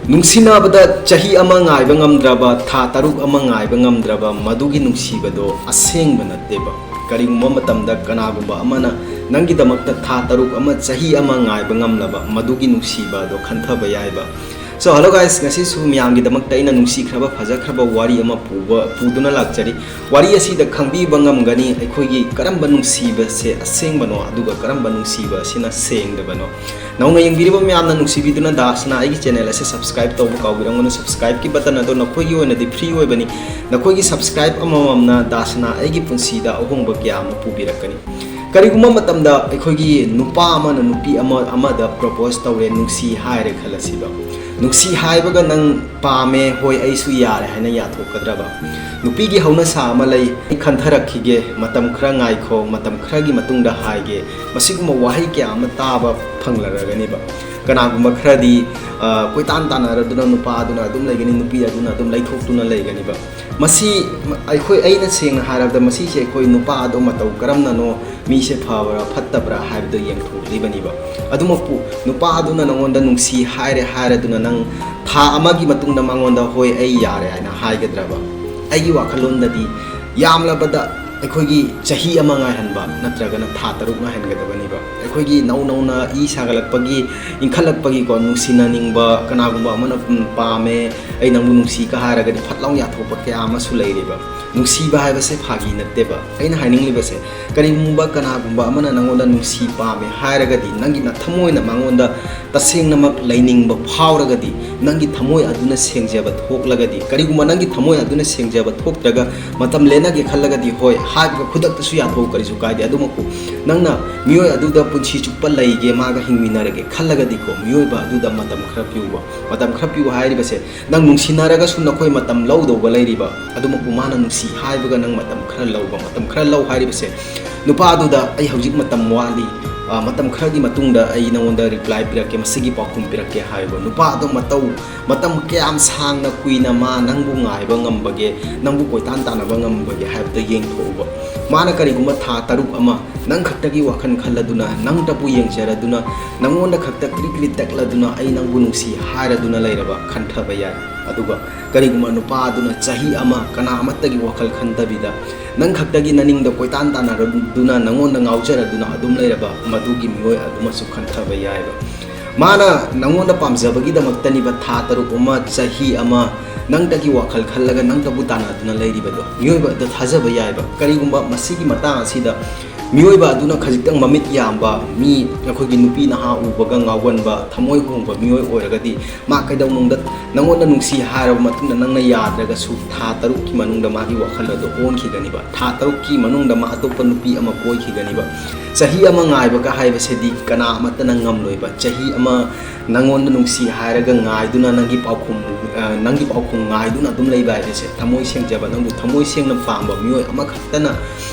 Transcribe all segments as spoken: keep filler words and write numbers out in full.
ꯅꯨꯡꯁꯤꯅꯕꯗ ꯆꯍꯤ ꯑꯃ ꯉꯥꯏꯕ ꯉꯝꯗ꯭ꯔꯕ, ꯊꯥ ꯇꯔꯨꯛ ꯑꯃ ꯉꯥꯏꯕ ꯉꯝꯗ꯭ꯔꯕ, ꯃꯗꯨꯒꯤ ꯅꯨꯡꯁꯤꯕꯗꯣ ꯑꯁꯦꯡꯕ ꯅꯠꯇꯦꯕ꯫ ꯀꯔꯤꯒꯨꯝꯕ ꯃꯇꯝꯗ ꯀꯅꯥꯒꯨꯝꯕ ꯑꯃꯅ ꯅꯪꯒꯤꯗꯃꯛꯇ ꯊꯥ ꯇꯔꯨꯛ ꯑꯃ, ꯆꯍꯤ ꯑꯃ ꯉꯥꯏꯕ ꯉꯝꯂꯕ, ꯃꯗꯨꯒꯤ ꯅꯨꯡꯁꯤꯕ ꯑꯗꯣ ꯈꯟꯊꯕ ꯌꯥꯏꯕ꯫ So, hello guys, ꯉꯁꯤꯁꯨ ꯃꯌꯥꯝꯒꯤꯗꯃꯛꯇ ꯑꯩꯅ ꯅꯨꯡꯁꯤꯈ꯭ꯔꯕ, ꯐꯖꯈ꯭ꯔꯕ ꯋꯥꯔꯤ ꯑꯃ ꯄꯨꯕ, ꯄꯨꯗꯨꯅ ꯂꯥꯛꯆꯔꯤ꯫ ꯋꯥꯔꯤ ꯑꯁꯤꯗ ꯈꯪꯕꯤꯕ ꯉꯝꯒꯅꯤ ꯑꯩꯈꯣꯏꯒꯤ ꯀꯔꯝꯕ ꯅꯨꯡꯁꯤꯕꯁꯦ ꯑꯁꯦꯡꯕꯅꯣ, ꯑꯗꯨꯒ ꯀꯔꯝꯕ ꯅꯨꯡꯁꯤꯕ ꯑꯁꯤꯅ ꯁꯦꯡꯗꯕꯅꯣ꯫ ꯅꯧꯅ ꯌꯦꯡꯕꯤꯔꯤꯕ ꯃꯌꯥꯝꯅ ꯅꯨꯡꯁꯤꯕꯤꯗꯨꯅ ꯗꯥꯁꯅꯥ ꯑꯩꯒꯤ ꯆꯦꯅꯦꯜ ꯑꯁꯤ ꯁꯕꯁꯀ꯭ꯔꯥꯏꯕ ꯇꯧꯕ ꯀꯥꯎꯕꯤꯔꯝꯒꯅꯨ꯫ ꯁꯕꯁꯀ꯭ꯔꯥꯏꯕꯀꯤ ꯕꯇꯟ ꯑꯗꯣ ꯅꯈꯣꯏꯒꯤ ꯑꯣꯏꯅꯗꯤ ꯐ꯭ꯔꯤ ꯑꯣꯏꯕꯅꯤ꯫ ꯅꯈꯣꯏꯒꯤ ꯁꯕꯁꯀ꯭ꯔꯥꯏꯕ ꯑꯃꯃꯝꯅ ꯗꯥꯁꯅꯥ ꯑꯩꯒꯤ ꯄꯨꯟꯁꯤꯗ ꯑꯍꯣꯡꯕ ꯀꯌꯥ ꯑꯃ ꯄꯨꯕꯤꯔꯛꯀꯅꯤ꯫ ꯀꯔꯤꯒꯨꯝꯕ ꯃꯇꯝꯗ ꯑꯩꯈꯣꯏꯒꯤ ꯅꯨꯄꯥ ꯑꯃꯅ ꯅꯨꯄꯤ ꯑꯃ, ꯑꯃꯗ ꯄ꯭ꯔꯣꯄꯣꯁ ꯇꯧꯔꯦ, ꯅꯨꯡꯁꯤ ꯍꯥꯏꯔꯦ ꯈꯜꯂꯁꯤꯕ꯫ ꯅꯨꯡꯁꯤ ꯍꯥꯏꯕꯒ ꯅꯪ ꯄꯥꯝꯃꯦ, ꯍꯣꯏ, ꯑꯩꯁꯨ ꯌꯥꯔꯦ ꯍꯥꯏꯅ ꯌꯥꯊꯣꯛꯀꯗ꯭ꯔꯕ? ꯅꯨꯄꯤꯒꯤ ꯍꯧꯅꯁꯥ ꯑꯃ ꯂꯩ, "ꯑꯩ ꯈꯟꯊꯔꯛꯈꯤꯒꯦ, ꯃꯇꯝ ꯈꯔ ꯉꯥꯏꯈꯣ, ꯃꯇꯝ ꯈꯔꯒꯤ ꯃꯇꯨꯡꯗ ꯍꯥꯏꯒꯦ", ꯃꯁꯤꯒꯨꯝꯕ ꯋꯥꯍꯩ ꯀꯌꯥ ꯑꯃ ꯇꯥꯕ ꯐꯪꯂꯔꯒꯅꯤꯕ꯫ ꯀꯅꯥꯒꯨꯝꯕ ꯈꯔꯗꯤ, ꯑ, ꯀꯣꯏꯇꯥꯟ ꯇꯥꯟꯅꯔꯗꯨꯅ ꯅꯨꯄꯥ ꯑꯗꯨꯅ ꯑꯗꯨꯝ ꯂꯩꯒꯅꯤ, ꯅꯨꯄꯤ ꯑꯗꯨꯅ ꯑꯗꯨꯝ ꯂꯩꯊꯣꯛꯇꯨꯅ ꯂꯩꯒꯅꯤꯕ꯫ ꯃꯁꯤ, ꯑꯩꯈꯣꯏ, ꯑꯩꯅ ꯁꯦꯡꯅ ꯍꯥꯏꯔꯕꯗ, ꯃꯁꯤꯁꯦ ꯑꯩꯈꯣꯏ ꯅꯨꯄꯥ ꯑꯗꯣ ꯃꯇꯧ ꯀꯔꯝꯅꯅꯣ, ꯃꯤꯁꯦ ꯐꯕ꯭ꯔꯥ ꯐꯠꯇꯕ꯭ꯔꯥ ꯍꯥꯏꯕꯗꯣ ꯌꯦꯡꯊꯣꯛꯂꯤꯕꯅꯤꯕ꯫ ꯑꯗꯨꯃꯛꯄꯨ ꯅꯨꯄꯥ ꯑꯗꯨꯅ ꯅꯉꯣꯟꯗ ꯅꯨꯡꯁꯤ ꯍꯥꯏꯔꯦ ꯍꯥꯏꯔꯗꯨꯅ ꯅꯪ ꯊꯥ ꯑꯃꯒꯤ ꯃꯇꯨꯡꯗ ꯃꯉꯣꯟꯗ "ꯍꯣꯏ, ꯑꯩ ꯌꯥꯔꯦ" ꯍꯥꯏꯅ ꯍꯥꯏꯒꯗ꯭ꯔꯕ? ꯑꯩꯒꯤ ꯋꯥꯈꯜꯂꯣꯟꯗꯗꯤ ꯌꯥꯝꯂꯕꯗ ꯑꯩꯈꯣꯏꯒꯤ ꯆꯍꯤ ꯑꯃ ꯉꯥꯏꯍꯟꯕ ꯅꯠꯇ꯭ꯔꯒꯅ ꯊꯥ ꯇꯔꯨꯛ ꯉꯥꯏꯍꯟꯒꯗꯕꯅꯤꯕ꯫ ꯑꯩꯈꯣꯏꯒꯤ ꯅꯧ ꯅꯧꯅ ꯏ ꯁꯥꯒꯠꯂꯛꯄꯒꯤ, ꯏꯟꯈꯠꯂꯛꯄꯒꯤꯀꯣ, ꯅꯨꯡꯁꯤꯅꯅꯤꯡꯕ, ꯀꯅꯥꯒꯨꯝꯕ ꯑꯃꯅ, "ꯎꯝ, ꯄꯥꯝꯃꯦ, ꯑꯩ ꯅꯪꯕꯨ ꯅꯨꯡꯁꯤꯒ" ꯍꯥꯏꯔꯒꯗꯤ ꯐꯠ ꯂꯥꯎ ꯌꯥꯊꯣꯛꯄ ꯀꯌꯥ ꯑꯃꯁꯨ ꯂꯩꯔꯤꯕ꯫ ꯅꯨꯡꯁꯤꯕ ꯍꯥꯏꯕꯁꯦ ꯐꯥꯒꯤ ꯅꯠꯇꯦꯕ꯫ ꯑꯩꯅ ꯍꯥꯏꯅꯤꯡꯂꯤꯕꯁꯦ, ꯀꯔꯤꯒꯨꯝꯕ ꯀꯅꯥꯒꯨꯝꯕ ꯑꯃꯅ ꯅꯪꯉꯣꯟꯗ ꯅꯨꯡꯁꯤ ꯄꯥꯝꯃꯦ ꯍꯥꯏꯔꯒꯗꯤ, ꯅꯪꯒꯤ ꯅꯊꯃꯣꯏꯅ ꯃꯉꯣꯟꯗ ꯇꯁꯦꯡꯅꯃꯛ ꯂꯩꯅꯤꯡꯕ ꯐꯥꯎꯔꯒꯗꯤ, ꯅꯪꯒꯤ ꯊꯃꯣꯏ ꯑꯗꯨꯅ ꯁꯦꯡꯖꯕ ꯊꯣꯛꯂꯒꯗꯤ, ꯀꯔꯤꯒꯨꯝꯕ ꯅꯪꯒꯤ ꯊꯃꯣꯏ ꯑꯗꯨꯅ ꯁꯦꯡꯖꯕ ꯊꯣꯛꯇ꯭ꯔꯒ ꯃꯇꯝ ꯂꯦꯟꯅꯒꯦ ꯈꯜꯂꯒꯗꯤ, ꯍꯣꯏ, ꯍꯥꯏꯕꯒ ꯈꯨꯗꯛꯇꯁꯨ ꯌꯥꯊꯣꯛꯎ, ꯀꯔꯤꯁꯨ ꯀꯥꯏꯗꯦ꯫ ꯑꯗꯨꯃꯛꯄꯨ ꯅꯪꯅ ꯃꯤꯑꯣꯏ ꯑꯗꯨꯗ ꯄꯨꯟꯁꯤ ꯆꯨꯞꯄ ꯂꯩꯒꯦ, ꯃꯥꯒ ꯍꯤꯡꯃꯤꯟꯅꯔꯒꯦ ꯈꯜꯂꯒꯗꯤꯀꯣ, ꯃꯤꯑꯣꯏꯕ ꯑꯗꯨꯗ ꯃꯇꯝ ꯈꯔ ꯄꯤꯌꯨꯕ꯫ ꯃꯇꯝ ꯈꯔ ꯄꯤꯌꯨ ꯍꯥꯏꯔꯤꯕꯁꯦ, ꯅꯪ ꯅꯨꯡꯁꯤꯅꯔꯒꯁꯨ ꯅꯈꯣꯏ ꯃꯇꯝ ꯂꯧꯗꯧꯕ ꯂꯩꯔꯤꯕ, ꯑꯗꯨꯃꯛꯄꯨ ꯃꯥꯅ ꯅꯨꯡꯁꯤ ꯍꯥꯏꯕꯒ ꯅꯪ ꯃꯇꯝ ꯈꯔ ꯂꯧꯕ, ꯃꯇꯝ ꯈꯔ ꯂꯧ ꯍꯥꯏꯔꯤꯕꯁꯦ, ꯅꯨꯄꯥꯗꯨꯗ "ꯑꯩ ꯍꯧꯖꯤꯛ ꯃꯇꯝ ꯋꯥꯠꯂꯤ, "ꯑ, ꯃꯇꯝ ꯈꯔꯒꯤ ꯃꯇꯨꯡꯗ ꯑꯩ ꯅꯉꯣꯟꯗ reply ꯄꯤꯔꯛꯀꯦ, ꯃꯁꯤꯒꯤ ꯄꯥꯎꯈꯨꯝ ꯄꯤꯔꯛꯀꯦ" ꯍꯥꯏꯕ꯫ ꯅꯨꯄꯥ ꯑꯗꯣ ꯃꯇꯧ, ꯃꯇꯝ ꯀꯌꯥꯝ ꯁꯥꯡꯅ ꯀꯨꯏꯅ ꯃꯥ ꯅꯪꯕꯨ ꯉꯥꯏꯕ ꯉꯝꯕꯒꯦ, ꯅꯪꯕꯨ ꯀꯣꯏꯇꯥꯟ ꯇꯥꯟꯅꯕ ꯉꯝꯕꯒꯦ ꯍꯥꯏꯕꯗ ꯌꯦꯡꯊꯣꯛꯎꯕ꯫ ꯃꯥꯅ ꯀꯔꯤꯒꯨꯝꯕ ꯊꯥ ꯇꯔꯨꯛ ꯑꯃ ꯅꯪ ꯈꯛꯇꯒꯤ ꯋꯥꯈꯜ ꯈꯜꯂꯗꯨꯅ, ꯅꯪꯇꯕꯨ ꯌꯦꯡꯖꯔꯗꯨꯅ, ꯅꯪꯉꯣꯟꯗ ꯈꯛꯇ ꯀ꯭ꯔꯤꯛ ꯀ꯭ꯔꯤꯛ ꯇꯛꯂꯗꯨꯅ, "ꯑꯩ ꯅꯪꯕꯨ ꯅꯨꯡꯁꯤ" ꯍꯥꯏꯔꯗꯨꯅ ꯂꯩꯔꯕ ꯈꯟꯊꯕ ꯌꯥꯏ꯫ ꯑꯗꯨꯒ ꯀꯔꯤꯒꯨꯝꯕ ꯅꯨꯄꯥ ꯑꯗꯨꯅ ꯆꯍꯤ ꯑꯃ ꯀꯅꯥ ꯑꯃꯠꯇꯒꯤ ꯋꯥꯈꯜ ꯈꯟꯗꯕꯤꯗ, ꯅꯪ ꯈꯛꯇꯒꯤ ꯅꯅꯤꯡꯗ ꯀꯣꯏꯇꯥꯟ ꯇꯥꯟꯅꯔꯗꯨꯅ, ꯅꯪꯉꯣꯟꯗ ꯉꯥꯎꯖꯔꯗꯨꯅ ꯑꯗꯨꯝ ꯂꯩꯔꯕ, ꯃꯗꯨꯒꯤ ꯃꯤꯑꯣꯏ ꯑꯗꯨꯃꯁꯨ ꯈꯟꯊꯕ ꯌꯥꯏꯕ꯫ ꯃꯥꯅ ꯅꯪꯉꯣꯟꯗ ꯄꯥꯝꯖꯕꯒꯤꯗꯃꯛꯇꯅꯤꯕ ꯊꯥ ꯇꯔꯨꯛ ꯑꯃ, ꯆꯍꯤ ꯑꯃ ꯅꯪꯇꯒꯤ ꯋꯥꯈꯜ ꯈꯜꯂꯒ ꯅꯪꯇꯕꯨ ꯇꯥꯟꯅꯗꯨꯅ ꯂꯩꯔꯤꯕꯗꯣ꯫ ꯃꯤꯑꯣꯏꯕ ꯑꯗꯨ ꯊꯥꯖꯕ ꯌꯥꯏꯕ꯫ ꯀꯔꯤꯒꯨꯝꯕ ꯃꯁꯤꯒꯤ ꯃꯇꯥꯡ ꯑꯁꯤꯗ ꯃꯤꯑꯣꯏꯕ ꯑꯗꯨꯅ ꯈꯖꯤꯛꯇꯪ ꯃꯃꯤꯠ ꯌꯥꯝꯕ ꯃꯤ, ꯑꯩꯈꯣꯏꯒꯤ ꯅꯨꯄꯤ ꯅꯍꯥ ꯎꯕꯒ ꯉꯥꯎꯒꯟꯕ, ꯊꯃꯣꯏ ꯍꯣꯡꯕ ꯃꯤꯑꯣꯏ ꯑꯣꯏꯔꯒꯗꯤ, ꯃꯥ ꯀꯩꯗꯧꯅꯨꯡꯗ ꯅꯪꯉꯣꯟꯗ ꯅꯨꯡꯁꯤ ꯍꯥꯏꯔꯕ ꯃꯇꯨꯡꯗ ꯅꯪꯅ ꯌꯥꯗ꯭ꯔꯒꯁꯨ, ꯊꯥ ꯇꯔꯨꯛꯀꯤ ꯃꯅꯨꯡꯗ ꯃꯥꯒꯤ ꯋꯥꯈꯜ ꯑꯗꯨ ꯑꯣꯟꯈꯤꯒꯅꯤꯕ꯫ ꯊꯥ ꯇꯔꯨꯛꯀꯤ ꯃꯅꯨꯡꯗ ꯃꯥ ꯑꯇꯣꯞꯄ ꯅꯨꯄꯤ ꯑꯃ ꯀꯣꯏꯈꯤꯒꯅꯤꯕ꯫ ꯆꯍꯤ ꯑꯃ ꯉꯥꯏꯕꯒ ꯍꯥꯏꯕꯁꯤꯗꯤ ꯀꯅꯥ ꯑꯃꯠꯇꯅ ꯉꯝꯂꯣꯏꯕ꯫ ꯆꯍꯤ ꯑꯃ ꯅꯪꯉꯣꯟꯗ ꯅꯨꯡꯁꯤ ꯍꯥꯏꯔꯒ ꯉꯥꯏꯗꯨꯅ, ꯅꯪꯒꯤ ꯄꯥꯎꯈꯨꯝ, ꯑ, ꯅꯪꯒꯤ ꯄꯥꯎꯈꯨꯝ ꯉꯥꯏꯗꯨꯅ ꯑꯗꯨꯝ ꯂꯩꯕ ꯍꯥꯏꯕꯁꯦ, ꯊꯃꯣꯏ ꯁꯦꯡꯖꯕ, ꯅꯪꯕꯨ ꯊꯃꯣꯏ ꯁꯦꯡꯅ ꯄꯥꯝꯕ ꯃꯤꯑꯣꯏ ꯑꯃꯈꯛꯇꯅ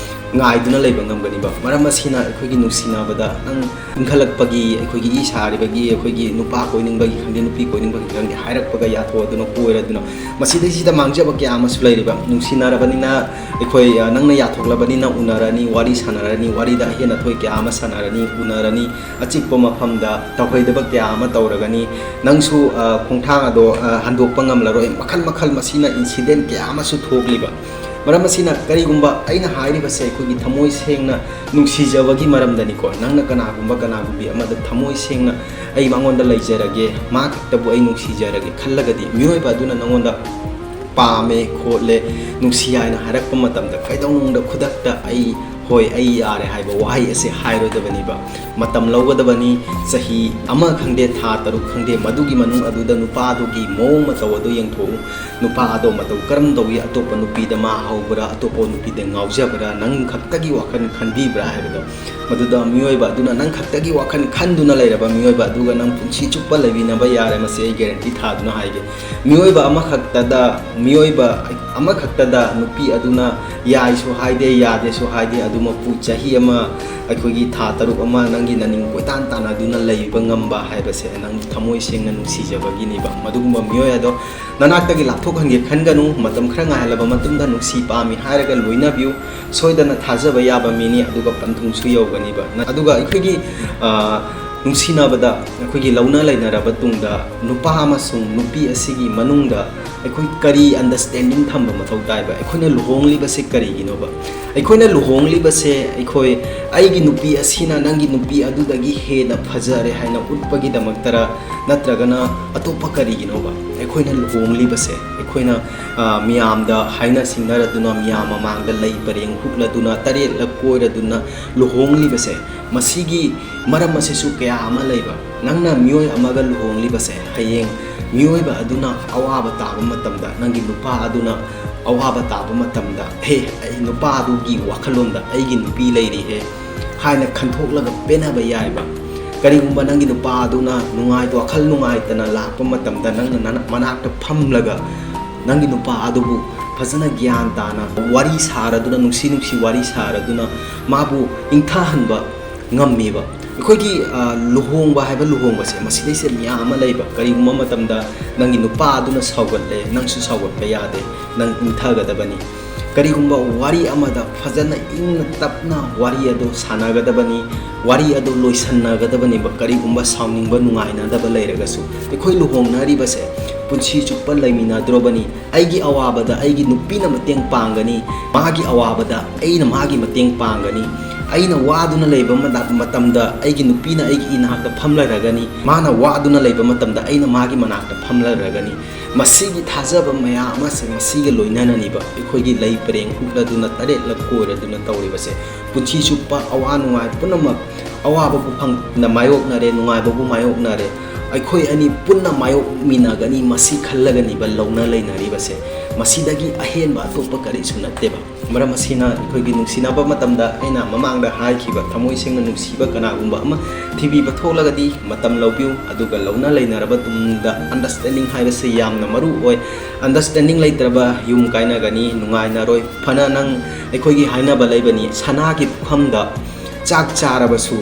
ꯉꯥꯏꯗꯨꯅ ꯂꯩꯕ ꯉꯝꯒꯅꯤꯕ꯫ ꯃꯔꯝ ꯑꯁꯤꯅ ꯑꯩꯈꯣꯏꯒꯤ ꯅꯨꯡꯁꯤꯅꯕꯗ ꯅꯪ ꯏꯟꯈꯠꯂꯛꯄꯒꯤ, ꯑꯩꯈꯣꯏꯒꯤ ꯏ ꯁꯥꯔꯤꯕꯒꯤ, ꯑꯩꯈꯣꯏꯒꯤ ꯅꯨꯄꯥ ꯀꯣꯏꯅꯤꯡꯕꯒꯤ ꯈꯪꯗꯦ, ꯅꯨꯄꯤ ꯀꯣꯏꯅꯤꯡꯕꯒꯤ ꯈꯪꯗꯦ, ꯍꯥꯏꯔꯛꯄꯒ ꯌꯥꯊꯣꯛꯑꯗꯨꯅ ꯀꯣꯏꯔꯗꯨꯅ, ꯃꯁꯤꯗꯩꯁꯤꯗ ꯃꯥꯡꯖꯕ ꯀꯌꯥ ꯑꯃꯁꯨ ꯂꯩꯔꯤꯕ꯫ ꯅꯨꯡꯁꯤꯅꯔꯕꯅꯤꯅ ꯑꯩꯈꯣꯏ, ꯑ, ꯅꯪꯅ ꯌꯥꯊꯣꯛꯂꯕꯅꯤꯅ ꯎꯅꯔꯅꯤ, ꯋꯥꯔꯤ ꯁꯥꯟꯅꯔꯅꯤ, ꯋꯥꯔꯤꯗ ꯑꯍꯦꯟ ꯑꯊꯣꯏ ꯀꯌꯥ ꯑꯃ ꯁꯥꯟꯅꯔꯅꯤ, ꯎꯅꯔꯅꯤ, ꯑꯆꯤꯛꯄ ꯃꯐꯝꯗ ꯇꯧꯍꯩꯗꯕ ꯀꯌꯥ ꯑꯃ ꯇꯧꯔꯒꯅꯤ꯫ ꯅꯪꯁꯨ, ꯑ, ꯈꯣꯡꯊꯥꯡ ꯑꯗꯣ, ꯑ, ꯍꯟꯗꯣꯛꯄ ꯉꯝꯂꯔꯣꯏ꯫ ꯃꯈꯜ ꯃꯈꯜ ꯃꯁꯤꯅ incident ꯀꯌꯥ ꯑꯃꯁꯨ ꯊꯣꯛꯂꯤꯕ꯫ ꯃꯔꯝ ꯑꯁꯤꯅ ꯀꯔꯤꯒꯨꯝꯕ ꯑꯩꯅ ꯍꯥꯏꯔꯤꯕꯁꯦ ꯑꯩꯈꯣꯏꯒꯤ ꯊꯃꯣꯏ ꯁꯦꯡꯅ ꯅꯨꯡꯁꯤꯖꯕꯒꯤ ꯃꯔꯝꯗꯅꯤꯀꯣ꯫ ꯅꯪꯅ ꯀꯅꯥꯒꯨꯝꯕ ꯀꯅꯥꯒꯨꯝꯕꯤ ꯑꯃꯗ ꯊꯃꯣꯏ ꯁꯦꯡꯅ "ꯑꯩ ꯃꯉꯣꯟꯗ ꯂꯩꯖꯔꯒꯦ, ꯃꯥ ꯈꯛꯇꯕꯨ ꯑꯩ ꯅꯨꯡꯁꯤꯖꯔꯒꯦ" ꯈꯜꯂꯒꯗꯤ, ꯃꯤꯑꯣꯏꯕ ꯑꯗꯨꯅ ꯅꯉꯣꯟꯗ "ꯄꯥꯝꯃꯦ, ꯈꯣꯠꯂꯦ, ꯅꯨꯡꯁꯤ" ꯍꯥꯏꯅ ꯍꯥꯏꯔꯛꯄ ꯃꯇꯝꯗ ꯀꯩꯗꯧꯅꯨꯡꯗ ꯈꯨꯗꯛꯇ "ꯑꯩ, ꯍꯣꯏ, ꯑꯩ ꯌꯥꯔꯦ" ꯍꯥꯏꯕ ꯋꯥꯍꯩ ꯑꯁꯦ ꯍꯥꯏꯔꯣꯏꯗꯕꯅꯦꯕ꯫ ꯃꯇꯝ ꯂꯧꯒꯗꯕꯅꯤ꯫ ꯆꯍꯤ ꯑꯃ ꯈꯪꯗꯦ, ꯊꯥ ꯇꯔꯨꯛ ꯈꯪꯗꯦ, ꯃꯗꯨꯒꯤ ꯃꯅꯨꯡ ꯑꯗꯨꯗ ꯅꯨꯄꯥꯗꯨꯒꯤ ꯃꯑꯣꯡ ꯃꯇꯧ ꯑꯗꯨ ꯌꯦꯡꯊꯣꯛꯎ꯫ ꯅꯨꯄꯥ ꯑꯗꯣ ꯃꯇꯧ ꯀꯔꯝ ꯇꯧꯏ? ꯑꯇꯣꯞꯄ ꯅꯨꯄꯤꯗ ꯃꯥ ꯍꯧꯕ꯭ꯔꯥ? ꯑꯇꯣꯞꯄ ꯅꯨꯄꯤꯗ ꯉꯥꯎꯖꯕ꯭ꯔꯥ? ꯅꯪ ꯈꯛꯇꯒꯤ ꯋꯥꯈꯜ ꯈꯟꯕꯤꯕ꯭ꯔꯥ ꯍꯥꯏꯕꯗꯣ꯫ ꯃꯗꯨꯗ ꯃꯤꯑꯣꯏꯕ ꯑꯗꯨꯅ ꯅꯪ ꯈꯛꯇꯒꯤ ꯋꯥꯈꯜ ꯈꯟꯗꯨꯅ ꯂꯩꯔꯕ ꯃꯤꯑꯣꯏꯕ ꯑꯗꯨꯒ ꯅꯪ ꯄꯨꯟꯁꯤ ꯆꯨꯞꯄ ꯂꯩꯃꯤꯟꯅꯕ ꯌꯥꯔꯦ, ꯃꯁꯤ ꯑꯩ guarantee ꯊꯥꯗꯨꯅ ꯍꯥꯏꯒꯦ꯫ ꯃꯤꯑꯣꯏꯕ ꯑꯃꯈꯛꯇꯗ, ꯃꯤꯑꯣꯏꯕ ꯑꯃꯈꯛꯇꯗ ꯅꯨꯄꯤ ꯑꯗꯨꯅ ꯌꯥꯏꯁꯨ ꯍꯥꯏꯗꯦ, ꯌꯥꯗꯦꯁꯨ ꯍꯥꯏꯗꯦ, ꯑꯗꯨ ꯃꯄꯨ ꯆꯍꯤ ꯑꯃ, ꯑꯩꯈꯣꯏꯒꯤ ꯊꯥ ꯇꯔꯨꯛ ꯑꯃ ꯅꯪꯒꯤ ꯅꯅꯤꯡ ꯀꯣꯏꯇꯥꯟ ꯇꯥꯟꯅꯗꯨꯅ ꯂꯩꯕ ꯉꯝꯕ ꯍꯥꯏꯕꯁꯦ ꯅꯪ ꯊꯃꯣꯏ ꯁꯦꯡꯅ ꯅꯨꯡꯁꯤꯖꯕꯒꯤꯅꯦꯕ꯫ ꯃꯗꯨꯒꯨꯝꯕ ꯃꯤꯑꯣꯏ ꯑꯗꯣ ꯅꯅꯥꯛꯇꯒꯤ ꯂꯥꯞꯊꯣꯛꯍꯟꯒꯦ ꯈꯟꯒꯅꯨ꯫ ꯃꯇꯝ ꯈꯔ ꯉꯥꯏꯍꯜꯂꯕ ꯃꯇꯨꯡꯗ ꯅꯨꯡꯁꯤ ꯄꯥꯝꯃꯤ ꯍꯥꯏꯔꯒ ꯂꯣꯏꯅꯕꯤꯌꯨ꯫ ꯁꯣꯏꯗꯅ ꯊꯥꯖꯕ ꯌꯥꯕ ꯃꯤꯅꯤ, ꯑꯗꯨꯒ ꯄꯟꯊꯨꯡꯁꯨ ꯌꯧꯒꯅꯤꯕ꯫ ꯅ-, ꯑꯗꯨꯒ ꯑꯩꯈꯣꯏꯒꯤ, ꯑ, ꯅꯨꯡꯁꯤꯅꯕꯗ ꯑꯩꯈꯣꯏꯒꯤ ꯂꯧꯅ ꯂꯩꯅꯔꯕ ꯇꯨꯡꯗ ꯅꯨꯄꯥ ꯑꯃꯁꯨꯡ ꯅꯨꯄꯤ ꯑꯁꯤꯒꯤ ꯃꯅꯨꯡꯗ ꯑꯩꯈꯣꯏ ꯀꯔꯤ understanding ꯊꯝꯕ ꯃꯊꯧ ꯇꯥꯏꯕ? ꯑꯩꯈꯣꯏꯅ ꯂꯨꯍꯣꯡꯂꯤꯕꯁꯦ ꯀꯔꯤꯒꯤꯅꯣꯕ? ꯑꯩꯈꯣꯏꯅ ꯂꯨꯍꯣꯡꯂꯤꯕꯁꯦ ꯑꯩꯈꯣꯏ, ꯑꯩꯒꯤ ꯅꯨꯄꯤ ꯑꯁꯤꯅ ꯅꯪꯒꯤ ꯅꯨꯄꯤ ꯑꯗꯨꯗꯒꯤ ꯍꯦꯟꯅ ꯐꯖꯔꯦ ꯍꯥꯏꯅ ꯎꯠꯄꯒꯤꯗꯃꯛꯇꯔ, ꯅꯠꯇ꯭ꯔꯒꯅ ꯑꯇꯣꯞꯄ ꯀꯔꯤꯒꯤꯅꯣꯕ? ꯑꯩꯈꯣꯏꯅ ꯂꯨꯍꯣꯡꯂꯤꯕꯁꯦ, ꯑꯩꯈꯣꯏꯅ, ꯑ, ꯃꯤꯌꯥꯝꯗ ꯍꯥꯏꯅ ꯁꯤꯡꯅꯔꯗꯨꯅ, ꯃꯤꯌꯥꯝ ꯃꯃꯥꯡꯗ ꯂꯩ ꯄꯔꯦꯡ ꯍꯨꯛꯂꯗꯨꯅ, ꯇꯔꯦꯠꯂꯛ ꯀꯣꯏꯔꯗꯨꯅ ꯂꯨꯍꯣꯡꯂꯤꯕꯁꯦ, ꯃꯁꯤꯒꯤ ꯃꯔꯝ ꯑꯁꯤꯁꯨ ꯀꯌꯥ ꯑꯃ ꯂꯩꯕ꯫ ꯅꯪꯅ ꯃꯤꯑꯣꯏ ꯑꯃꯒ ꯂꯨꯍꯣꯡꯂꯤꯕꯁꯦ, ꯍꯌꯦꯡ ꯃꯤꯑꯣꯏꯕ ꯑꯗꯨꯅ ꯑꯋꯥꯕ ꯇꯥꯕ ꯃꯇꯝꯗ, ꯅꯪꯒꯤ ꯅꯨꯄꯥ ꯑꯗꯨꯅ ꯑꯋꯥꯕ ꯇꯥꯕ ꯃꯇꯝꯗ, "ꯍꯦ, ꯑꯩ ꯅꯨꯄꯥ ꯑꯗꯨꯒꯤ ꯋꯥꯈꯜꯂꯣꯟꯗ ꯑꯩꯒꯤ ꯅꯨꯄꯤ ꯂꯩꯔꯤꯍꯦ" ꯍꯥꯏꯅ ꯈꯟꯊꯣꯛꯂꯒ ꯄꯦꯟꯅꯕ ꯌꯥꯏꯕ꯫ ꯀꯔꯤꯒꯨꯝꯕ ꯅꯪꯒꯤ ꯅꯨꯄꯥ ꯑꯗꯨꯅ ꯅꯨꯡꯉꯥꯏ-, ꯋꯥꯈꯜ ꯅꯨꯡꯉꯥꯏꯇꯅ ꯂꯥꯛꯄ ꯃꯇꯝꯗ, ꯅꯪꯅ ꯅꯅ-, ꯃꯅꯥꯛꯇ ꯐꯝꯂꯒ ꯅꯪꯒꯤ ꯅꯨꯄꯥ ꯑꯗꯨꯕꯨ ꯐꯖꯅ ꯒ꯭ꯌꯥꯟ ꯇꯥꯅ ꯋꯥꯔꯤ ꯁꯥꯔꯗꯨꯅ, ꯅꯨꯡꯁꯤ ꯅꯨꯡꯁꯤ ꯋꯥꯔꯤ ꯁꯥꯔꯗꯨꯅ ꯃꯥꯕꯨ ꯏꯪꯊꯍꯟꯕ ꯉꯝꯃꯤꯕ꯫ ꯑꯩꯈꯣꯏꯒꯤ, ꯑ, ꯂꯨꯍꯣꯡꯕ ꯍꯥꯏꯕ ꯂꯨꯍꯣꯡꯕꯁꯦ, ꯃꯁꯤꯗꯩꯁꯤꯗ ꯃꯌꯥꯝ ꯑꯃ ꯂꯩꯕ꯫ ꯀꯔꯤꯒꯨꯝꯕ ꯃꯇꯝꯗ ꯅꯪꯒꯤ ꯅꯨꯄꯥ ꯑꯗꯨꯅ ꯁꯥꯎꯒꯠꯂꯦ, ꯅꯪꯁꯨ ꯁꯥꯎꯒꯠꯄ ꯌꯥꯗꯦ, ꯅꯪ ꯏꯪꯊꯒꯗꯕꯅꯤ꯫ ꯀꯔꯤꯒꯨꯝꯕ ꯋꯥꯔꯤ ꯑꯃꯗ ꯐꯖꯅ ꯏꯪꯅ ꯇꯞꯅ ꯋꯥꯔꯤ ꯑꯗꯨ ꯁꯥꯟꯅꯒꯗꯕꯅꯤ, ꯋꯥꯔꯤ ꯑꯗꯨ ꯂꯣꯏꯁꯟꯅꯒꯗꯕꯅꯦꯕ꯫ ꯀꯔꯤꯒꯨꯝꯕ ꯁꯥꯎꯅꯤꯡꯕ, ꯅꯨꯡꯉꯥꯏꯅꯗꯕ ꯂꯩꯔꯒꯁꯨ, ꯑꯩꯈꯣꯏ ꯂꯨꯍꯣꯡꯅꯔꯤꯕꯁꯦ ꯄꯨꯟꯁꯤ ꯆꯨꯞꯄ ꯂꯩꯃꯤꯟꯅꯗ꯭ꯔꯣꯕꯅꯤ꯫ ꯑꯩꯒꯤ ꯑꯋꯥꯕꯗ ꯑꯩꯒꯤ ꯅꯨꯄꯤꯅ ꯃꯇꯦꯡ ꯄꯥꯡꯒꯅꯤ, ꯃꯥꯒꯤ ꯑꯋꯥꯕꯗ ꯑꯩꯅ ꯃꯥꯒꯤ ꯃꯇꯦꯡ ꯄꯥꯡꯒꯅꯤ꯫ ꯑꯩꯅ ꯋꯥꯗꯨꯅ ꯂꯩꯕ ꯃꯇ-, ꯃꯇꯝꯗ ꯑꯩꯒꯤ ꯅꯨꯄꯤꯅ ꯑꯩꯒꯤ ꯏꯅꯥꯛꯇ ꯐꯝꯂꯔꯒꯅꯤ, ꯃꯥꯅ ꯋꯥꯗꯨꯅ ꯂꯩꯕ ꯃꯇꯝꯗ ꯑꯩꯅ ꯃꯥꯒꯤ ꯃꯅꯥꯛꯇ ꯐꯝꯂꯔꯒꯅꯤ꯫ ꯃꯁꯤꯒꯤ ꯊꯥꯖꯕ ꯃꯌꯥꯝ ꯑꯃꯁꯦ ꯃꯁꯤꯒ ꯂꯣꯏꯅꯅꯅꯤꯕ ꯑꯩꯈꯣꯏꯒꯤ ꯂꯩ ꯄꯔꯦꯡ ꯍꯨꯛꯂꯗꯨꯅ, ꯇꯔꯦꯠꯂꯛ ꯀꯣꯏꯔꯗꯨꯅ ꯇꯧꯔꯤꯕꯁꯦ꯫ ꯄꯨꯟꯁꯤ ꯆꯨꯞꯄ ꯑꯋꯥ ꯅꯨꯡꯉꯥꯏ ꯄꯨꯝꯅꯃꯛ, ꯑꯋꯥꯕꯕꯨ ꯐꯪꯅ ꯃꯥꯌꯣꯛꯅꯔꯦ, ꯅꯨꯡꯉꯥꯏꯕꯕꯨ ꯃꯥꯌꯣꯛꯅꯔꯦ, ꯑꯩꯈꯣꯏ ꯑꯅꯤ ꯄꯨꯟꯅ ꯃꯥꯌꯣꯛꯃꯤꯟꯅꯒꯅꯤ, ꯃꯁꯤ ꯈꯜꯂꯒꯅꯤꯕ ꯂꯧꯅ ꯂꯩꯅꯔꯤꯕꯁꯦ꯫ ꯃꯁꯤꯗꯒꯤ ꯑꯍꯦꯟꯕ ꯑꯇꯣꯞꯄ ꯀꯔꯤꯁꯨ ꯅꯠꯇꯦꯕ꯫ ꯃꯔꯝ ꯑꯁꯤꯅ ꯑꯩꯈꯣꯏꯒꯤ ꯅꯨꯡꯁꯤꯅꯕ ꯃꯇꯝꯗ ꯑꯩꯅ ꯃꯃꯥꯡꯗ ꯍꯥꯏꯈꯤꯕ ꯊꯃꯣꯏ ꯁꯦꯡꯅ ꯅꯨꯡꯁꯤꯕ ꯀꯅꯥꯒꯨꯝꯕ ꯑꯃ ꯊꯤꯕꯤꯕ ꯊꯣꯛꯂꯒꯗꯤ ꯃꯇꯝ ꯂꯧꯕꯤꯌꯨ, ꯑꯗꯨꯒ ꯂꯧꯅ ꯂꯩꯅꯔꯕ ꯇꯨꯡꯗ understanding ꯍꯥꯏꯕꯁꯤ ꯌꯥꯝꯅ ꯃꯔꯨ ꯑꯣꯏ꯫ Understanding ꯂꯩꯇ꯭ꯔꯕ ꯌꯨꯝ ꯀꯥꯏꯅꯒꯅꯤ, ꯅꯨꯡꯉꯥꯏꯅꯔꯣꯏ꯫ ꯐꯅ ꯅꯪ, ꯑꯩꯈꯣꯏꯒꯤ ꯍꯥꯏꯅꯕ ꯂꯩꯕꯅꯤ, ꯁꯅꯥꯒꯤ ꯄꯨꯈꯝꯗ ꯆꯥꯛ ꯆꯥꯔꯕꯁꯨ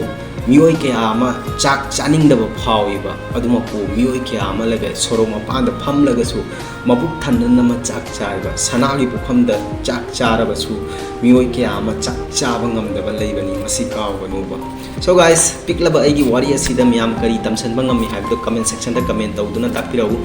ꯃꯤꯑꯣꯏ ꯀꯌꯥ ꯑꯃ ꯆꯥꯛ ꯆꯥꯅꯤꯡꯗꯕ ꯐꯥꯎꯏꯕ꯫ ꯑꯗꯨꯃꯛꯄꯨ ꯃꯤꯑꯣꯏ ꯀꯌꯥ ꯑꯃ ꯂꯩꯕ ꯁꯣꯔꯣꯛ ꯃꯄꯥꯟꯗ ꯐꯝꯂꯒꯁꯨ ꯃꯕꯨꯛ ꯊꯟꯅ ꯑꯃ ꯆꯥꯛ ꯆꯥꯏꯕ꯫ ꯁꯅꯥꯒꯤ ꯄꯨꯈꯝꯗ ꯆꯥꯛ ꯆꯥꯔꯕꯁꯨ ꯃꯤꯑꯣꯏ ꯀꯌꯥ ꯑꯃ ꯆꯥꯛ ꯆꯥꯕ ꯉꯝꯗꯕ ꯂꯩꯕꯅꯤ, ꯃꯁꯤ ꯀꯥꯎꯒꯅꯨꯕ꯫ So guys, ꯄꯤꯛꯂꯕ ꯑꯩꯒꯤ ꯋꯥꯔꯤ ꯑꯁꯤꯗ ꯃꯌꯥꯝ ꯀꯔꯤ ꯇꯝꯁꯤꯟꯕ ꯉꯝꯃꯤ ꯍꯥꯏꯕꯗꯨ comment section ꯗ comment ꯇꯧꯗꯨꯅ ꯇꯥꯛꯄꯤꯔꯛꯎ꯫